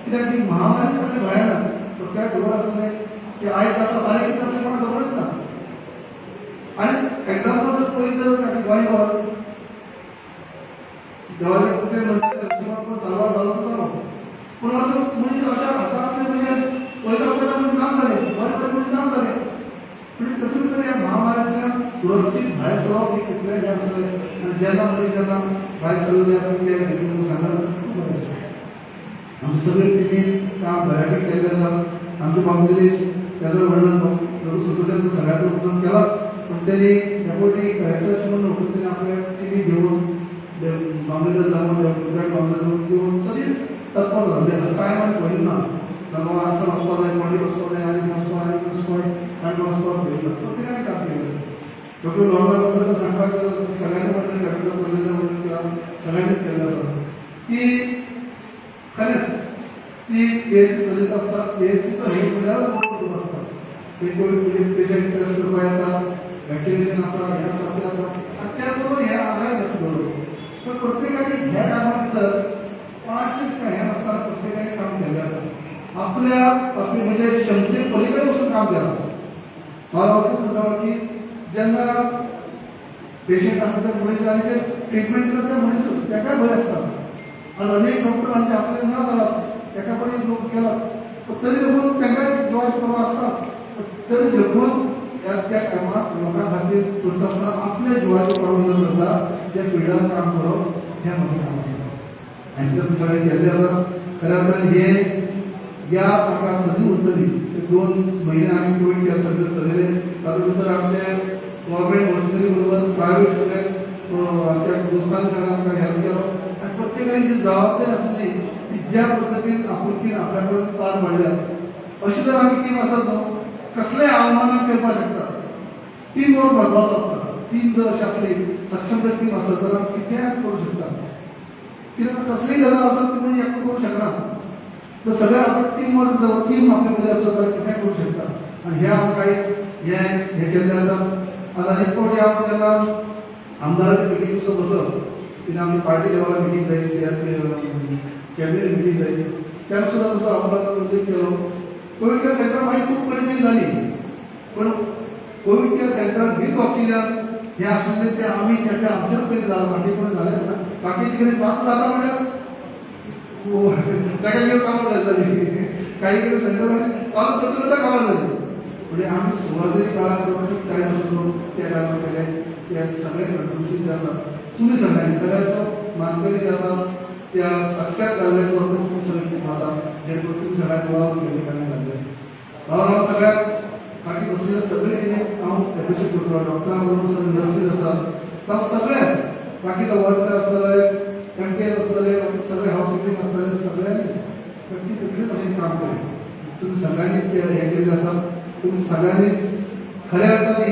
कित्याक ती महामारी सगळी भयानक, प्रत्येकाक खबर आसलें की आयज जाता फाल्यां कितें जातलें कोणाक खबरच ना. आनी एक्झाम्पल जर पळयत जाल्यार गोंयभर देवाचे कुठे म्हणटा साल्वार जालो तो जालो, पूण आतां मनीस अशा हजारांतले म्हणजे पळयता पळयता मनीस ना जाले, बरे बरे मनीस ना जाले. म्हणजे तातूंत भितर ह्या महामारींतल्यान सुरक्षीत भायर सरप हें कितलें हें आसलें. आनी जेन्ना मनीस जेन्ना भायर सरले आपूण ते सांगला खूब बरें आसलें. आमचे सगळे टिमीन काम बऱ्यापैकी केल्लें आसा. आमचे बाबदिलेश त्याचो वर्णन संतोषान सगळ्याचो वर्णन केलाच, पण त्यांनी डेप्युटी कलेक्टर म्हणून त्यांनी आपल्या टिमी घेवन मामलेदार जावन गुजरात मामलेदार घेवन सदीच तत्पर जाल्ले आसा. टायमान पळयना बाबा हांगासर वचपाक जाय, कोणी वचपाक जाय, आनी वचपाक आनी वचपाक काणकोण वचपाक पळयना, प्रत्येकान काम केलें आसा. डॉक्टर लोर्दा बद्दल सांगपाक सगळ्यांनी म्हणलें, डॉक्टर पयलीं म्हणलें सगळ्यांनीच केल्लें आसा की खरेंच ती पीएचसी चलयत आसता. पीएचसीचो हे म्हणल्यार मोठो आसता, ते कोवीड पेशंट टेस्ट करपाक येतात, वॅक्सिनेशन आसा, हें आसा, तें आसा, आनी त्याच बरोबर हें हांगाय लक्ष दवरप. पण प्रत्येकाने ह्या टायमा भितर कोणाचेच काय हें नासतना प्रत्येकाने काम केल्लें आसा, आपल्या आपली म्हणजे क्षमते पलीकडे वचून काम केलां. मला वचून म्हणटालो की जेन्ना पेशंट आसा त्या मनीस आनी जे ट्रिटमेंट दिता त्या मनीसूच ताकाय भंय आसता. आज अनेक डॉक्टर आमचे आपले ना जालात, ताका पण लोक केलात, पण तरी देखून तांकांय जिवाची पर्वा आसताच, तरी देखून त्या त्या कामात लोकां खातीर करता आसतना आपल्या जिवाची पर्वा न करता त्या फिल्डान काम करप हें म्हजें काम आसा. आनी तें सगळें केल्लें आसा. खऱ्या अर्थान हें याद म्हाका सदी उरतली. ते 2 म्हयने आमी कोवीड केअर सेंटर चलयले, तातूंत भितर आमचे गव्हर्मेंट मशिनरी बरोबर प्रायवेट सगळे आमच्या दोस्तांनी सगळें आमकां हेल्प केलो. आनी प्रत्येकाची जी जबाबदारी आसली ती ज्या पद्दतीन आपुलकीन आपल्या कडेन पार पडल्या, अशी जर आमी टीम आसत न्हू, कसलेय आव्हान आमी पेलपाक शकता. टीम वर्क म्हत्वाचो आसता. टीम जर अशी आसली, सक्षम जर टीम आसत तर आमी कितेंय करूं शकता. कित्याक कसलीय गजाल आसत ती म्हणजे एकटो करूं शकना, तर सगळें आपण टीम वर्क जर टीम आपल्या मदीं आसत तर कितेंय करूं शकता. आनी हें आमकां आयज हें हें केल्लें आसा. आतां एक फावटी हांव जेन्ना आमदाराची मिटींग सुद्दां बसप, तेन्ना आमची पार्टी लेवलार मिटींग जायी, C R P cabinet meeting जायी, तेन्ना सुद्दां जसो आमदारान उल्लेख केलो, कोवीड केअर सेंटर मागीर खूब कठीण जाली, पण Covid care centre with oxygen हे आशिल्ले ते आमी ताका आमच्याच पयलीं जालां, बाकी कोणी जालें ना. बाकीचे कडेन आतां जाता म्हणल्यार सगळ्या घेवन कामां जाली, काही कडेन सेंटर चालू करता करता कामां जाली. म्हणजे आमी सुरवातेच्या काळात जो टायम आशिल्लो त्या टायमार केले ते सगळे कंट्रिब्युशन जे आसा तुमी सगळ्यांनी जाल्यार तो मानकरी जे आसा त्या सक्सेस जाल्ल्याचो तुमी सगळी आसा जे करून तुमी सगळ्यांनी वावर केल्ले कारणान जाल्ले. हांव सगळ्याक फाटीं बसलेले सगळे कितें हांव एप्रिशिएट करतलो. डॉक्टरां बरोबर सगळे नर्सीस आसात, तांकां सगळ्यांक, बाकी वर्कर आसतले, एमटीएस आसतले, बाकी सगळे हाऊस किपिंग आसतले, सगळ्यांनी व्यक्ती तितले भशेन काम केलें. तुमी सगळ्यांनी हें केल्लें आसा. तुमी सगळ्यांनीच खऱ्या अर्थाने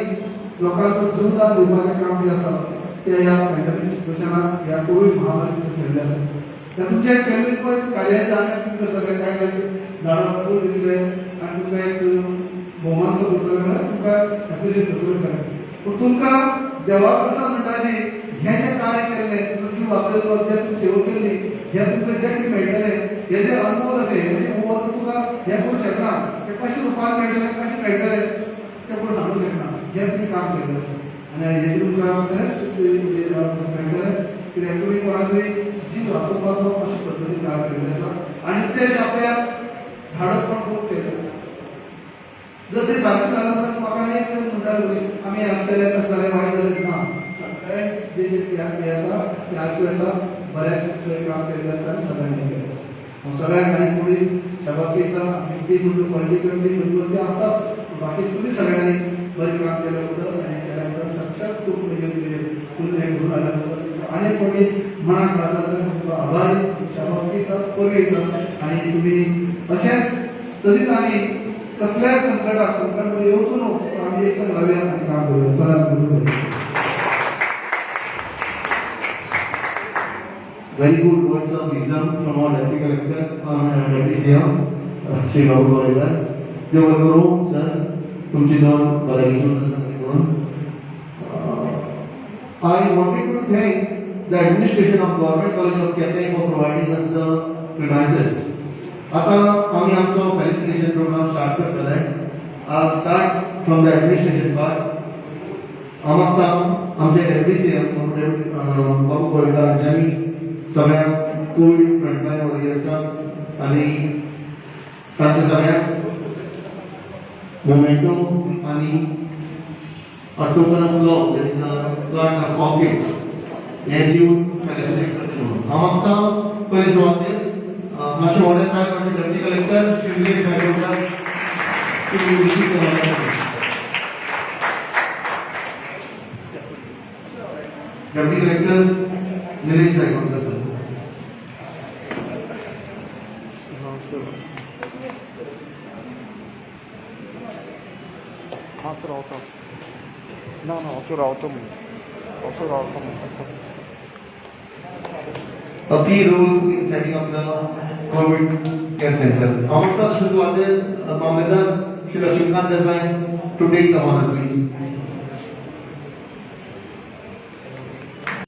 लोकांचो जीवदान दिवपाचें काम जें आसा तें ह्या पॅन्डेमीक सिट्युएशनाक, ह्या कोवीड महामारीत केल्लें आसा. त्या तुमचें केल्लें पळय कार्याचे आमी कितें करतले, काय झाडां फूल दितले आनी तुमकां एक भोवमान करतले, म्हळ्यार तुमकां एप्रिशिएट करतले खरें. पूण तुमकां देवा प्रसाद म्हणटा हें जें कार्य केल्लें, तुमची जीव वाचयलो, जें तुमी सेवा केल्ली, हें तुमकां जें कितें मेळटलें हें जें अनमोल अशें, म्हणजे वचून तुका हें करूं शकना, तें कशें रुपान मेळटलें, कशें मेळटलें तें कोण सांगूंक शकना. हें तुमी काम केल्लें आसा आनी हेजें तुमकां खरेंच मेळटलें, कित्याक तुमी कोणाक तरी जीव वाचोवपाचो अशे पद्दतीन काम केल्लें आसा आनी तें जें आपल्या धाडसपण खूब केल्लें आसा. जर ते सारकें जालें जाल्यार म्हाका एक म्हणटाले आमी आसतले नासतले वायट जालें ना, सगळें जे जे येता ते आयकूं येता. बऱ्याच सगळें काम केल्लें आसा आनी सगळ्यांनी केल्लें आसा. हांव सगळ्यांक आनी कोणी शाबासकी दिता. आमी टीम म्हणटा, पॉलिटिकल टीम म्हणटा ती आसताच, बाकी तुमी सगळ्यांनी बरें काम केल्या बद्दल आनी केल्या बद्दल सक्सेस खूब म्हणजे फूल हें घडून हाडल्या बद्दल आनी कोणी मनाक काळजांतल्यान तुमचो आभारी, शाबासकी दिता, परबीं दिता. आनी तुमी अशेंच सदींच आमी कसल्याय संकटाक संकट येवचो न्हू, आमी एक संग रावया आनी काम करूया. सगळ्यांक Very good words of wisdom from our Deputy Collector, Deputy CM, Shri Babu Kolekar. देव करूं सर तुमची दोन भलायकी करून. I wanted to thank the administration of Government College of Quepem for providing us the premises. आता आमी आमचो felicitation programme start करतले. I start from the administration part. हांव मागता आमचे डेप्युटी सीएम बाबू कोळेकर हांच्यांनी सगळ्यांक कोवीड फ्रंटलायन वॉरियर्सांक आनी तांकां सगळ्यांक मोमेंटो आनी a token of love, that is a plant of orchids, हें दिवन फेलिसिटेट करतले म्हणून हांव मागता. पयले सुवातेर मातशें व्हडलें काय म्हणजे deputy collector Shri Nilesh Gaikwadkar to receive the honour. Deputy Collector Nilesh Gaikwad sir. हां सर, रावता. ना ना, असो रावतो म्हणून, असो रावतो म्हणून. A key role in setting up the COVID care center. हांव मागता तशें सुवातेर मामलेदार Shri Laxmikant Desai to take the honour, please.